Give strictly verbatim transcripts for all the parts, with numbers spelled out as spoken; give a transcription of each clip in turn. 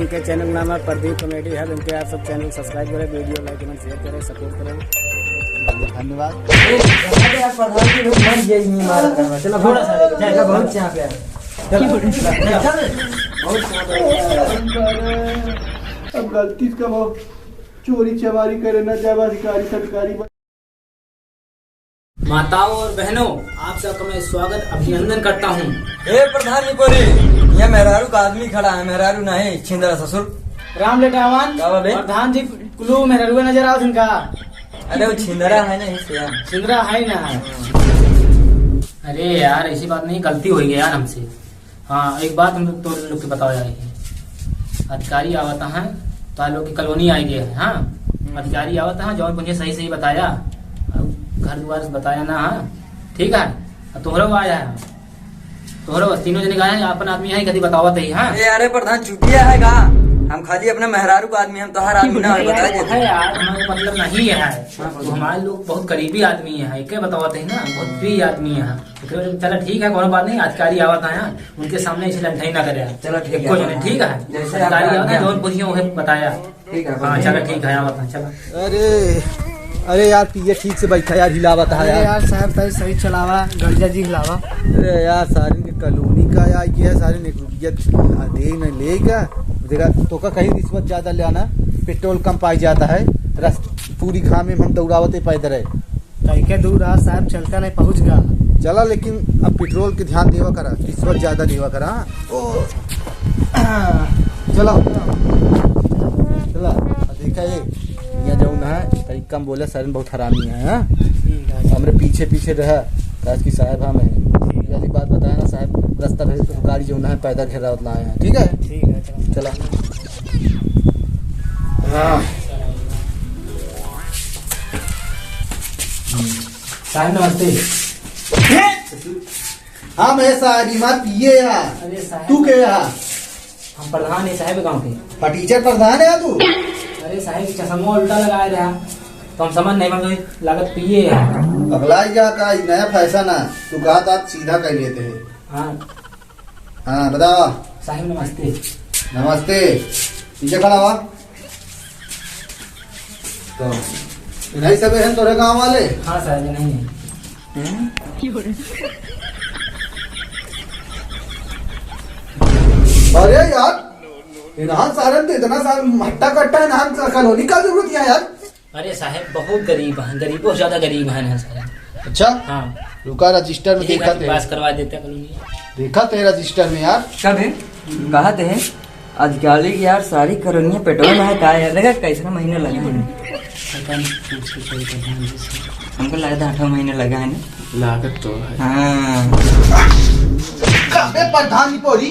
के चैनल नाम है प्रदीप कॉमेडी हब। इनके आप सब चैनल सब्सक्राइब करें, वीडियो लाइक कमेंट शेयर करें, सपोर्ट करें। धन्यवाद। ए, यार, प्रधान जी लोग मर गए, नहीं मारा करवा। चलो, थोड़ा सा, चलो, बहुत चाप है। चलो, चलो, बहुत चाप है। अब गलती से कबो चोरी चमारी करे ना जाब, अधिकारी सरकारी बन- माताओं और बहनों, आप सबका मैं स्वागत, अभिनंदन करता हूँ। ए प्रधान निपोरी, यहाँ मेहरारू का आदमी खड़ा है, मेहरारू नहीं, छिंदरा ससुर। राम लेटावन, का बा बे? प्रधान जी कुलू मेहरारू नजर आवत इनका। अरे वो छिंदरा है ना, इसलिए। छिंदरा है ना। अरे यार, ऐसी बात नहीं, गलती हो गई यार हमसे। हाँ, एक बात हम तो लोग के बताओ यार, अधिकारी आवत हैं, तो आप लोग की कॉलोनी आई गया है। हाँ, हम्म। अधिकारी आवत हैं, जौन मुझे सही सही बताया, और घर दुआर से बताया ना। हाँ, ठीक है, और तोहरो आया है, तोहरो बस तीनों जने का है, अपन आदमी है, कभी बतावत है। हाँ, ए, अरे प्रधान चुतिया है का? हम खाली अपने मेहरारू का आदमी, हम तोहार आदमी ना है, बता देते। है यार, हमारे मतलब नहीं है, हाँ, तो हमारे लोग बहुत करीबी आदमी है, एक बतावत है ना, बहुत प्रिय आदमी है। तो चला ठीक है, कोनो बात नहीं, अधिकारी आवत है, उनके सामने ऐसे लंठाई ना करे। चला ठीक है। कुछ नहीं, ठीक है। जैसे अधिकारी आवत है, जौन पूछिए उहे बताया। ठीक है, हाँ, चला ठीक है, आवत है, चला। अरे, अरे यार, पिए ठीक से बैठा यार, हिलावत है अरे यार। यार, साहब, सही, सही चलावा, गंजा जी हिलावा। अरे यार, सारे ने कॉलोनी का यार, ये सारे ने एक रुपया दे न ले का। देखा, तो का कहीं रिश्वत ज्यादा ले आना, पेट्रोल कम पाई जाता है, रस-, पूरी घाम में हम दौड़ावते पैदल है। कहीं के दूर आ साहब, चलता नहीं पहुँच गा। चला, लेकिन अब पेट्रोल के ध्यान देवा करा, रिश्वत ज्यादा देवा करा। ओ, चला, चला, अब देखा ये, यहाँ जाऊँ ना, तरी कम बोले, सारे बहुत हरामी है, हाँ? ठीक है। हमरे पीछे पीछे रहा, काज की साहब हम हैं। ठीक है। यदि बात बताया ना साहब, रास्ता भेज तो गाड़ी जो ना है, पैदल घेरावत लाए हैं, ठीक है? ठीक है, चला। चला। हाँ। साहब नमस्ते। हाँ, मैं साहब, ई मार पिए यार। अरे साहब। तू के यार? हम प्रधान है साहब गाँव के। फटीचर प्रधान है तू? अरे साहब, चश्मा उल्टा लगाए रहा, तो हम समझ नहीं पाते, लागत पिए यार। पगलाई जा का, ई नया फैशन है, तू कहा था सीधा कर लेते हैं। हाँ। हाँ, बताओ। साहब नमस्ते। नमस्ते। पीछे खड़ा हुआ। तो इन्हीं सब हैं तोरे गाँव वाले? हाँ साहब, इन्हीं हैं। हम्म? अरे यार, इन्हां सारे तो इतना सारा हट्टा कट्टा है, इन्हां कॉलोनी का जरूरत है यार। अरे साहब, बहुत गरीब हैं, गरीबों से ज्यादा गरीब हैं ना साहब। अच्छा? हाँ। रुका, रजिस्टर में यही देखा खातिर थे। पास करवा देते कॉलोनी। देखा थे रजिस्टर में यार। कब है? कहा थे? अधिकारी के यार सारी कॉलोनियाँ पेट्रोल में है का यार? देखा कैसा महीना लगा है? पता नहीं, पूछ के सही करना है इससे। हमको लगा था आठवाँ महीना लगा है ना? लागत तो है। हाँ। का बे प्रधान जी पोरी?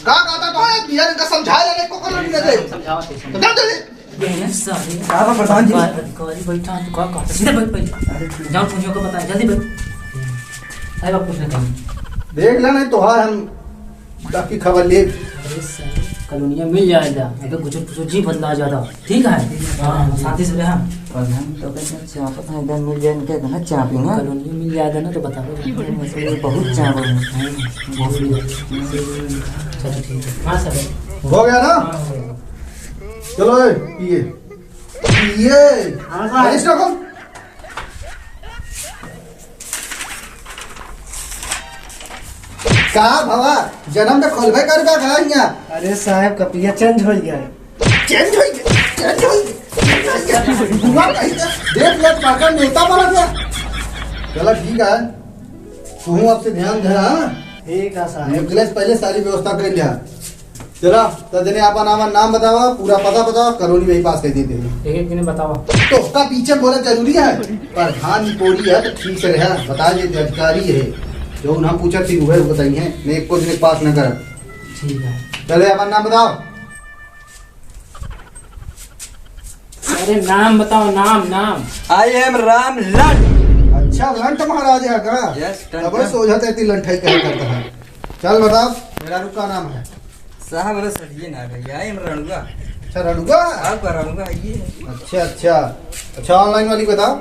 का कहता तो है? बिहार इनका समझा लेने को कॉलोनी में दे। समझावा थे, तो क्या दे? ये है सारे का बा प्रधान जी? अधिकारी, अधिकारी बैठा है, तो का कहता? सीधे बैठ, बैठ। अरे ठीक। जाओ, पूछो को बताए, जल्दी बैठ। अरे बाप, कुछ नहीं कहना। देख ले, नहीं तो हाँ, हम बाकी खबर ले। अरे सारे, कॉलोनिया मिल जाएगा, अगर कुछ, कुछ जी बदला जाता, ठीक है? हाँ, शांति से रहा। प्रधान तो कहते हैं, चापत है, इधर मिल जाए, इनके इतना चाप ही ना। कॉलोनिया मिल जाएगा ना, तो बताओ। ये बहुत चाप है। बहुत बढ़िया। चलो, ठीक है। हाँ, सर। हो गया ना? हाँ, हो गया। चलो, ए, पिए। पिए। हाँ, सर। अरे, इसका कौन? का भवा, जन्म तो खोलबे करबा का हियाँ? अरे साहब, कपिया change हो गया है। Change हो गया, change हो गया। बुआ कहीं का देख ले, पाकर नेता बना गया। चला ठीक है, तू अब से ध्यान दे, हाँ? ठीक है साहब। निकले से पहले सारी व्यवस्था कर लिया। चला, तो जने आपन, आपन नाम बतावा, पूरा पता बतावा, कॉलोनी में ही पास कर देते हैं। एक एक जने बतावा। तो उसका पीछे बोला जरूरी है, प्रधान निपोरी है तो ठीक से रहा, बता देते अधिकारी है, जो नाम पूछा फिर वह बताई है, नहीं एक को जने पास न कर। ठीक है। चले, आपन नाम बताओ। अरे नाम बताओ, नाम, नाम। I am राम लंट। अच्छा, लंट महाराज है का? Yes, टन, तब टन। सोझा तैती लंठाई कहा करता है। चल बताओ, मेरा रुका नाम है। साहब, अरे सर, ये ना भैया, I am रणुआ। अच्छा, रणुआ? आपका रणुआ, ये है। अच्छा, अच्छा। अच्छा, online वाली बताओ।